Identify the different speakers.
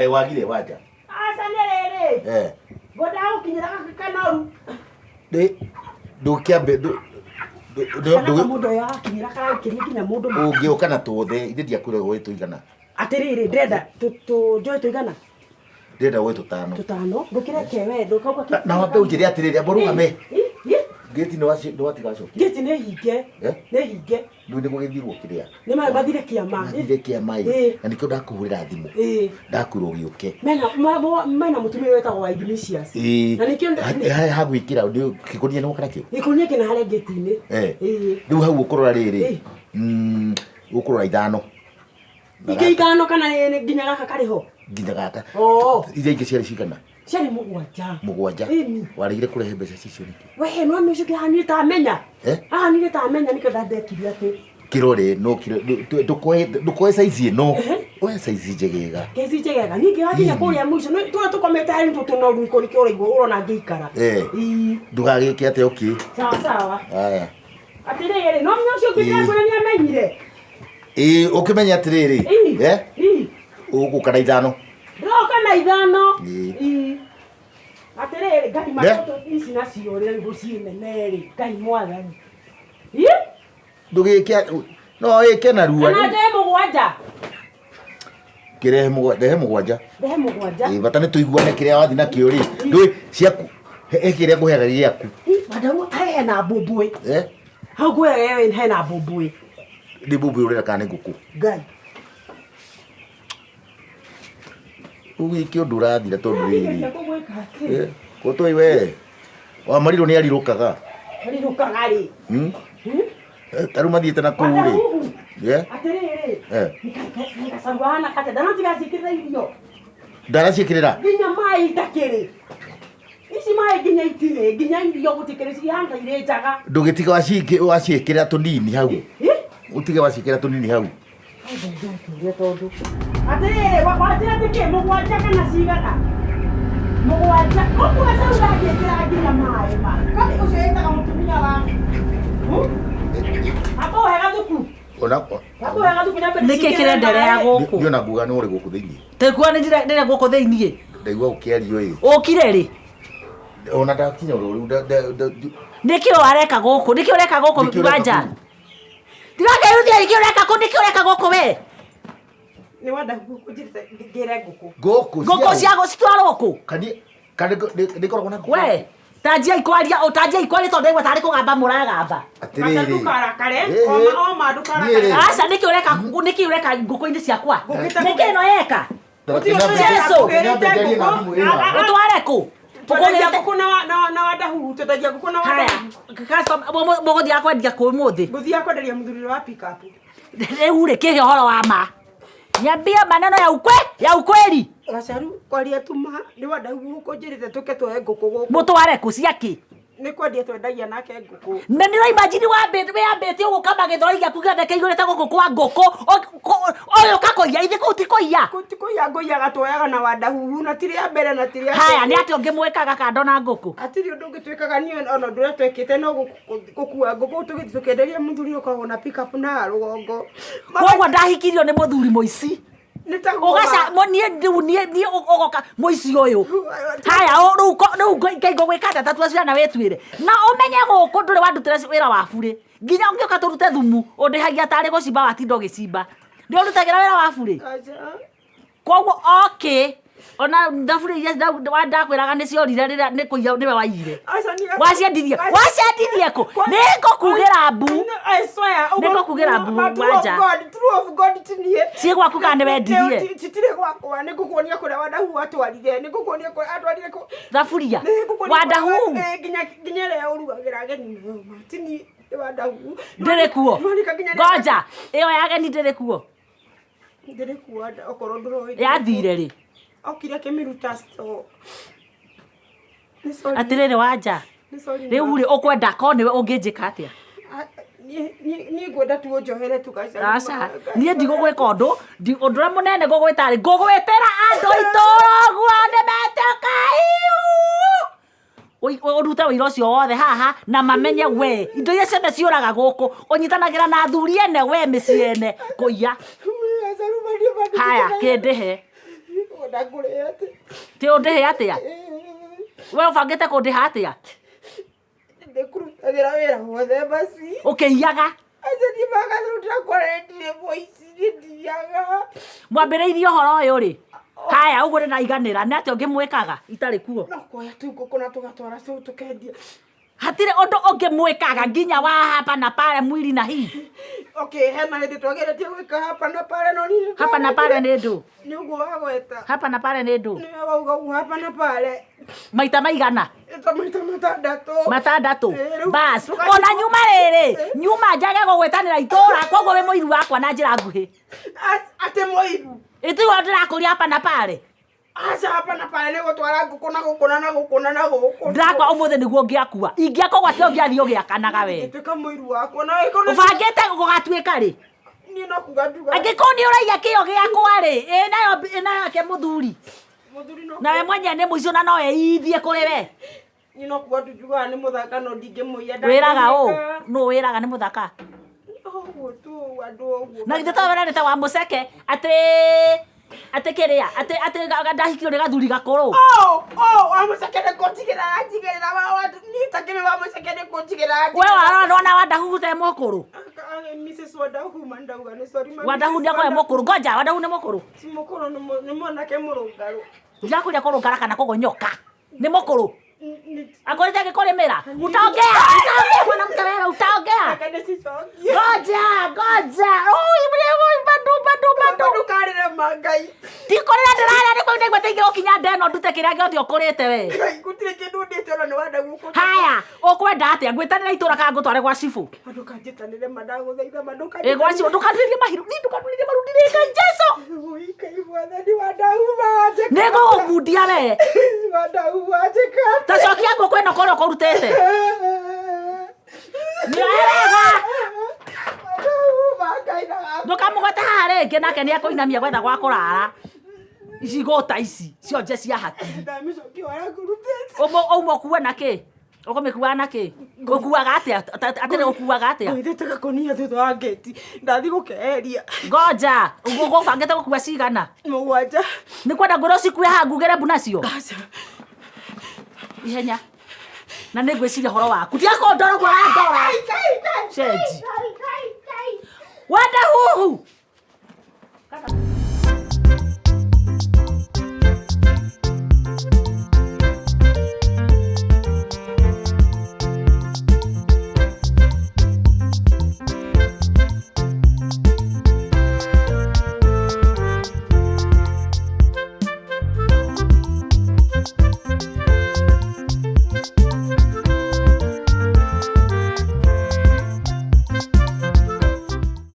Speaker 1: Kaĩ wagire wanja?
Speaker 2: Aca nĩ rĩrĩ.
Speaker 1: Eh.
Speaker 2: Ngwendaga gũkinyĩra gaka kanoru.
Speaker 1: Ndĩ ndũkĩambe ndũ- ndũ- ndũ-
Speaker 2: Kana
Speaker 1: ndũ-
Speaker 2: mũndũ ũyũ akinyĩra karaikĩria nginya mũndũ.
Speaker 1: Ũngĩũka na tuothe, ithe ndiakwĩra woe tũigana.
Speaker 2: Atĩrĩrĩ, ndĩrenda tũnjoe tũigana?
Speaker 1: Ndĩrenda woe tũtano.
Speaker 2: Tũtano. Ndũkĩreke we, ndũkauga
Speaker 1: Na- Na wambe ũnjĩre atĩrĩrĩ, amba ũrũgame. Ngĩti nĩ watiga wacokia.
Speaker 2: Ngĩti nĩ hinge.
Speaker 1: Eh?
Speaker 2: Nĩ hinge.
Speaker 1: Rĩu nĩ gũgĩthirwo kĩrĩa.
Speaker 2: Nĩ mathire kĩama.
Speaker 1: Mathire kĩama ĩ.
Speaker 2: Ĩ.
Speaker 1: Na nĩkĩo ndakũhũrĩra thimũ.
Speaker 2: Ĩ.
Speaker 1: Ndakwĩrwo ũgĩũke.
Speaker 2: Mena mũtumia wĩtagwo wa Ignatius.
Speaker 1: Ĩ.
Speaker 2: Na nĩkĩo
Speaker 1: Ha gwĩkĩra kĩkũnia nĩ woka nakĩo?
Speaker 2: Gĩkũnia kĩna harĩa ngĩti-inĩ.
Speaker 1: Eh.
Speaker 2: Ĩ.
Speaker 1: Rĩu hau ũkũrora rĩrĩ.
Speaker 2: Ĩ.
Speaker 1: Ũkũrora ithano.
Speaker 2: Ingĩ ithano kana nĩ nginya gaka karĩ ho?
Speaker 1: Nginya gaka.
Speaker 2: Oo.
Speaker 1: Iria ingĩ ciarĩ cigana?
Speaker 2: Ciarĩ mũgwanja.
Speaker 1: Mũgwanja.
Speaker 2: Ĩni.
Speaker 1: Waregire kũrehe mbeca cicio nĩkĩ?
Speaker 2: We no nĩ ũcio ahanire ta amenya.
Speaker 1: Eh?
Speaker 2: Ahanire ta amenya nĩkĩo ndandekire atĩ.
Speaker 1: Kĩrore no kĩro ndũkoe saizi ĩno. Oya saizi njegega.
Speaker 2: Kezi njegega. Ningĩ wakinya kũrĩa mũico nĩ tũrĩa tũkomete harĩ tũtũnoru kũ nĩkĩo ũraigua ũrona ngĩikara.
Speaker 1: Eh.
Speaker 2: Ii.
Speaker 1: Ndũgagĩke atĩ okay.
Speaker 2: Sawa sawa.
Speaker 1: Haya.
Speaker 2: Atĩrĩrĩ, no mũnya ũcio ũngĩ ndĩrakwĩra nĩ amenyire.
Speaker 1: Ĩĩ ũkĩmenye atĩrĩrĩ.
Speaker 2: Ii.
Speaker 1: Eh?
Speaker 2: Ii.
Speaker 1: Ũgũka na ithano.
Speaker 2: Ndĩroka na ithano.
Speaker 1: Ĩĩ.
Speaker 2: Ii. Atĩrĩrĩ, Ngai
Speaker 1: Ne?
Speaker 2: matũ ici nacio rĩ gũciĩ nene rĩ, Ngai mwathani. Ii.
Speaker 1: Ndũgĩke no ĩke narua.
Speaker 2: Kana njoe mũgwanja.
Speaker 1: Kĩrehe mũgwanja, rehe mũgwanja.
Speaker 2: Rehe mũgwanja.
Speaker 1: Ĩĩ bata nĩ tũiguane kĩrĩa wathiĩ nakĩo rĩ. Ndũĩ ciaku he kĩrĩa ngũheaga gĩaku.
Speaker 2: Ii, Wadau hae hena mbũmbũĩ.
Speaker 1: Eh?
Speaker 2: Hau ngwĩraga hena mbũmbũĩ.
Speaker 1: Nĩ mbũmbũĩ ũrera kana nĩ ngũkũ?
Speaker 2: Ngai.
Speaker 1: Ũgĩke ũndũ ũrathira tondũ rĩrĩ.
Speaker 2: Kũgwĩka atĩ.
Speaker 1: Eh, Gũtũĩ we. Wamarirwo nĩ arirũkaga.
Speaker 2: Rirũkaga rĩ.
Speaker 1: Hmm? Eh, Ta rĩu mathiĩte na kũu rĩ. Yeah?
Speaker 2: Atĩrĩrĩ.
Speaker 1: Eh.
Speaker 2: Gacaru hana kate ndanatiga ciĩkĩrĩra irio.
Speaker 1: Ndaraciĩkĩrĩra.
Speaker 2: Nginya maĩ itakĩrĩ. Ici maĩ nginya itirĩ, nginya irio gũtikĩrĩ cihana ta irĩ njaga.
Speaker 1: Ndũgĩtiga waciĩkĩrĩra tũnini hau. Ũtige waciĩkĩrĩra tũnini hau.
Speaker 2: Ndũria tondũ. Atĩrĩrĩ, wanjĩra atĩ kĩ mũgwanja kana cigana? Mũgwanja. Ũguo gacaru ndangĩkĩra nginya maĩ ma. Kaĩ ũcio ĩtaga mũtumia wa. Amba ũhe gathuku.
Speaker 1: Ona
Speaker 2: Amba ũhe gathuku nyambe
Speaker 3: Nĩkĩ
Speaker 2: ndĩciĩkĩre
Speaker 3: kĩrenderea
Speaker 2: maĩ.
Speaker 3: gũkũ?
Speaker 1: Niĩ ona nguga nĩ ũrĩ gũkũ thĩinĩ.
Speaker 3: Tekuo nĩ ndĩre gũkũ thĩiniĩ.
Speaker 1: Ndaigua ũkĩario ĩ.
Speaker 3: Ũkire rĩ?
Speaker 1: Ona ndakinya oro rĩu
Speaker 3: Nĩkĩ areka gũkũ? Nĩkĩ ũreka gũkũ
Speaker 1: Nĩkĩ ũreka
Speaker 3: wanja?
Speaker 1: kũu?
Speaker 3: Tiga kĩruthia nĩkĩ ũreka kũ? Nĩkĩ ũreka gũkũ we?
Speaker 2: Nĩ wanda ngũkũ ngĩre ngũkũ.
Speaker 1: Ngũkũ
Speaker 3: Ngũkũ cia citwarwo kũ?
Speaker 1: Kani kani nĩ ikoragwo na ngũkũ?
Speaker 3: We, tanjiai kwaria, tanjiai kwaria tondũ ndaigua tarĩ kũgamba mũragamba.
Speaker 2: Gacaru
Speaker 1: Atĩrĩrĩ.
Speaker 2: ndũkarakare.
Speaker 1: Ĩ, ĩ.
Speaker 2: Oma oma ndũkarakare.
Speaker 1: Niĩ rĩ.
Speaker 3: Aca nĩkĩ ũreka nĩkĩ ũreka ngũkũ-inĩ ciakwa?
Speaker 2: Ngũkũ
Speaker 3: Nĩkĩ ĩno yeka?
Speaker 2: Gũtirĩ ũndũ
Speaker 3: Jesu.
Speaker 2: ũreka
Speaker 1: Njerie na thimũ ĩ haha.
Speaker 3: Ũtware kũ?
Speaker 2: Twendagia ngũkũ na wadahuhu, twendagia ngũkũ na
Speaker 3: Haya,
Speaker 2: wadahuhu.
Speaker 3: customer, mũgũthiaga kwendia kũ ũmũthĩ?
Speaker 2: Ngũthiaga kwenderia mũthuri ũrĩa wa pick up.
Speaker 3: Rĩu rĩ, kĩhe ũhoro wa ma. Niambie maneno ya ukwe, ya ukweli.
Speaker 2: Gacaru kwaria tu ma nĩ wadahuhu ũkũnjĩrĩte tũke tuoe ngũkũ gũkũ.
Speaker 3: Mũtware kũ ciakĩ?
Speaker 2: Nĩ kwendia twendagia nake ngũkũ.
Speaker 3: Na nĩ ũraimagine wĩambĩte ũguo kama gĩthũri gĩaku gĩothe kĩihũrĩte gũkũ kwa ngũkũ, ũyũ ũka kũiya, ithe kũu ti kũiya.
Speaker 2: Ti kũiya ngũiyaga tuoyaga na wadahuhu na ti rĩa mbere na ti rĩa
Speaker 3: Haya,
Speaker 2: kerĩ.
Speaker 3: nĩ atĩa ũngĩ mwĩkaga kando na ngũkũ?
Speaker 2: Hatirĩ ũndũ ũngĩ twĩkaga niĩ ona ũndũ ũrĩa twekĩte no gũkua ngũkũ tũgĩthiĩ tũkĩenderia mũthuri ũkoragwo na pick up na rũgongo.
Speaker 3: Koguo ndahikirio nĩ mũthuri mũici.
Speaker 2: Nĩ taguo
Speaker 3: Ũgaca niĩ rĩu niĩ ũgoka mũici ũyũ. Haya, rĩu rĩu Ngai ngũgwĩka atĩa ta tua ciana wĩtuĩre. Na ũmenye gũkũ ndũrĩ wandutĩra wĩra wa burĩ. Nginya ũngĩũka tũrute thumu, ũndĩhagia tarĩ gũcimba watinda ũgĩcimba. Nĩ ũrutagĩra wĩra wa burĩ?
Speaker 2: Aca.
Speaker 3: Koguo okay, ona thaburia iria ndakwĩraga nĩ ciorire rĩrĩa nĩ kũiya nĩwe waiyire.
Speaker 2: Aca niĩ
Speaker 3: Waciendirie, waciendirie kũ? Nĩ ngũkugĩra mbu.
Speaker 2: I swear.
Speaker 3: Nĩ ngũkugĩra mbu,
Speaker 2: Ma true of
Speaker 3: Wanja.
Speaker 2: God, true of God ti niĩ.
Speaker 3: Ciĩ gwaku kana nĩ wendirie?
Speaker 2: Citirĩ gwakwa, nĩ ngũkuonia kũrĩa Wadahu atwarire, nĩ ngũkuonia kũrĩa atwarire kũ.
Speaker 3: Thaburia?
Speaker 2: Nĩ ngũkuonia
Speaker 3: Wadahu?
Speaker 2: Nginya ĩrĩa ũrugagĩra ageni nayo ma, ti niĩ, nĩ Wadahu.
Speaker 3: Ndĩrĩ kuo.
Speaker 2: Nĩwanika nginya
Speaker 3: Ngoja, ĩyo ya ageni ndĩrĩ kuo.
Speaker 2: Ndĩrĩ kuo okorwo ndũroĩ.
Speaker 3: Yathire rĩ?
Speaker 2: Okire akĩmĩruta store. Nĩ sorry.
Speaker 3: Atĩrĩrĩ Wanja,
Speaker 2: Nĩ sorry
Speaker 3: rĩu rĩ ũkwenda korwo nĩwe ũngĩnjĩka atĩa?
Speaker 2: Niĩ ngwenda tu ũnjohere tu Gacaru.
Speaker 3: Aca, niĩ ndigũgwĩka ũndũ, ũndũ ũrĩa mũnene ngũgwĩta rĩ, ngũgwĩtĩra andũ itũra ũguo nĩmetĩka ũrute wĩira ũcio wothe haha na mamenye we indo iria ciothe ciũraga gũkũ ũnyitanagĩra na athuri ene we mĩciĩ ene kũiya. Haya, kĩndĩhe.
Speaker 2: Wenda ngũrĩhe atĩa?
Speaker 3: Ti ũndĩhe atĩa? We ũbangĩte kũndĩha atĩa?
Speaker 2: Ndĩkũrutagĩra wĩra wothe basi.
Speaker 3: Ũkĩiyaga.
Speaker 2: Aca niĩ magathũrũ ndĩrakora ndirĩ mũici, niĩ ndiiyaga.
Speaker 3: Mwambĩrĩirie ũhoro ũyũ rĩ? Haya ũguo nĩndaiganĩra. Nĩ atĩa ũngĩ mwĩkaga itarĩ kuo?
Speaker 2: No kuoya tu ngũkũ na tũgatwara cũu tũkendia.
Speaker 3: Hatirĩ ũndũ ũngĩ mwĩkaga nginya wa hapa na pale mwili na hii.
Speaker 2: Okay, hena hĩndĩ twageretie gwĩka hapa na pale no niĩ
Speaker 3: Hapa na pale nĩ ndũ.
Speaker 2: Nĩ ũguo wagweta.
Speaker 3: Hapa na pale nĩ ndũ.
Speaker 2: Nĩwe wauga ũguo hapa na pale.
Speaker 3: Maita maigana?
Speaker 2: Ta maita matandatũ.
Speaker 3: Matandatũ.
Speaker 2: Ĩ, rĩu
Speaker 3: Bas,
Speaker 2: tũgathiĩ
Speaker 3: ona nyuma rĩrĩ, nyuma njage gũgwĩtanĩra itũra, koguo wĩ mũiru wakwa na njĩra nguhĩ.
Speaker 2: Atĩ mũiru.
Speaker 3: Ĩtiguo ndĩrakũria hapa na pale.
Speaker 2: Aca hapa na pale nĩ gũtwara ngũkũ na gũkũ na na gũkũ na na gũkũ.
Speaker 3: Ndĩrakwa ũmũthĩ nĩguo ũngĩakua. Ingĩakwa gwake ũngĩathiĩ ũgĩakanaga we.
Speaker 2: Ingĩtuĩka mũiru wakwa na wĩko nĩ
Speaker 3: Ũbangĩte gũgatuĩka rĩ?
Speaker 2: Niĩ no kuga nduga.
Speaker 3: Angĩkorwo nĩ ũraiya kĩo gĩakwa rĩ, ĩ nayo ĩ nayo yake mũthuri.
Speaker 2: Mũthuri no
Speaker 3: Nawe mwenyewe nĩ mũici ona no eithie kũrĩ we.
Speaker 2: Niĩ no kuga tu njugaga nĩ mũthaka no ndingĩmũiya.
Speaker 3: Wĩraga ũ? Nũ wĩraga nĩ mũthaka?
Speaker 2: Ũguo tu andũ ũguo.
Speaker 3: Na githĩ to werarĩte wa mũceke atĩ atĩ kĩrĩa atĩ atĩ ndahikio nĩ gathuri gakũrũ.
Speaker 2: Oh, oh, wa mũceke nĩ kũnjigĩra anjigĩrĩra wa wa niĩ takĩrĩ wa mũceke nĩ kũnjigĩra
Speaker 3: We warora ndona Wandahuhu te mũkũrũ.
Speaker 2: Mrs. Wandahu ma ndauga nĩ sorry ma.
Speaker 3: Wandahu
Speaker 2: Mrs.
Speaker 3: nĩ akorwo e mũkũrũ. Ngoja Wandahu nĩ mũkũrũ.
Speaker 2: Ti mũkũrũ nĩ mwanake mũrũngarũ.
Speaker 3: Ndirakũria kũrũngara kana kũgonyoka. Nĩ mũkũrũ.
Speaker 2: N-
Speaker 3: Akorete agĩkũrĩmĩra. Utaongea, utaongea mwanamke wewe, utaongea.
Speaker 2: Reke ndĩcicokie.
Speaker 3: Ngoja, ngoja. Oi, mremo bado bado bado.
Speaker 2: Ndũkarĩre ma Ngai.
Speaker 3: Ndikũrĩra ndĩrarĩa nĩ ndaigua ta ingĩgũkinya nda ĩno ndute kĩrĩa gĩothe ũkũrĩte we.
Speaker 2: Ngai gũtirĩ kĩndũ ndĩte ona nĩ Wandahu ũkũrĩte.
Speaker 3: Haya, ũkwenda atĩa? Ngwĩtanĩra itũra kana ngũtware gwa cibũ?
Speaker 2: Ndũkanjĩtanĩre ma ndagũthaitha ma
Speaker 3: Ĩ gwa cibũ, ndũkanurĩrie mahiru. Niĩ ndũkanurĩrie maru ndirĩ Ngai Jesũ.
Speaker 2: Ui, Ngai mwathani Wandahu manjĩka.
Speaker 3: Nĩ ngũgũkundia we.
Speaker 2: Wandahu manjĩka.
Speaker 3: Ta cokia ngũkũ ĩno kũrĩa ũkũrutĩte. Nĩoe wega.
Speaker 2: Wandahu ma Ngai na
Speaker 3: Ndũkamũgwete haha rĩngĩ nake nĩekũinamia gwetha gwa kũrara. Ici igũta ici cionje cia hakiri.
Speaker 2: Ndamĩcokia harĩa ngũrutĩte.
Speaker 3: Ũma ũkue na kĩ? Ũkũmĩkua na kĩ? Ũkuaga atĩa? Atĩrĩ ũkuaga atĩa?
Speaker 2: Ngũithĩte gakũnia thutha wa ngĩti ndathiĩ gũkeheria
Speaker 3: Ngoja, ũgũbangĩte gũkua cigana?
Speaker 2: mũgwanja.
Speaker 3: Nĩ kwenda ngwĩre ũcikue haha ngugĩre mbu nacio?
Speaker 2: Aca.
Speaker 3: Ihenya. Na nĩ ngwĩciria ũhoro waku. Tiga kũndora ũguo ũrandora. Cenji. Wenda huhu.